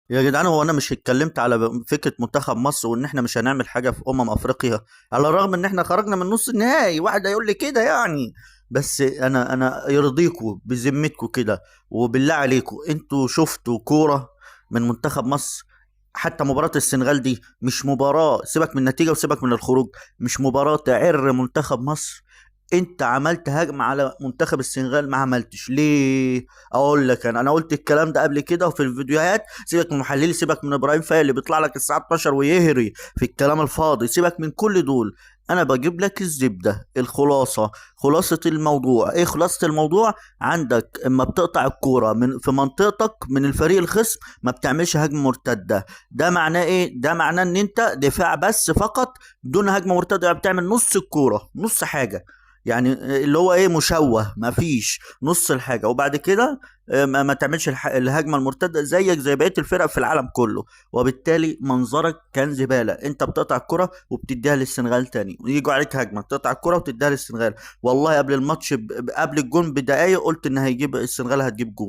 يا جدعان، هو انا مش اتكلمت على فكرة منتخب مصر وان احنا مش هنعمل حاجة في افريقيا، على الرغم ان احنا خرجنا من نص النهائي. واحد هيقول لي كده يعني، بس انا يرضيكوا بذمتكوا كده وبالله عليكوا، انتوا شفتوا كورة من منتخب مصر؟ حتى مباراة السنغال دي مش مباراة، سيبك من النتيجة وسيبك من الخروج، مش مباراة تعر منتخب مصر. انت عملت هجمة على منتخب السنغال، ما عملتش ليه؟ اقول لك، انا قلت الكلام ده قبل كده وفي الفيديوهات. سيبك من محللي، سيبك من ابراهيم فايق اللي بيطلع لك الساعة 12 ويهري في الكلام الفاضي، سيبك من كل دول. انا بجيب لك الزبدة، الخلاصة، خلاصة الموضوع. ايه خلاصة الموضوع؟ عندك اما بتقطع الكورة من في منطقتك من الفريق الخصم ما بتعملش هجمة مرتدة. ده معناه ايه؟ ده معناه ان انت دفاع بس فقط دون هجمة مرتدة، يعني بتعمل نص الكورة، نص حاجة، يعني اللي هو ايه، مشوه، ما فيش نص الحاجة. وبعد كده ما تعملش الهجمة المرتدة زيك زي بقية الفرق في العالم كله، وبالتالي منظرك كان زبالة. انت بتقطع الكرة وبتديها للسنغال تاني، ويجوا عليك هجمة تقطع الكرة وتديها للسنغال. والله قبل الماتش قبل الجون بدقايق قلت ان هيجيب السنغال، هتجيب جون.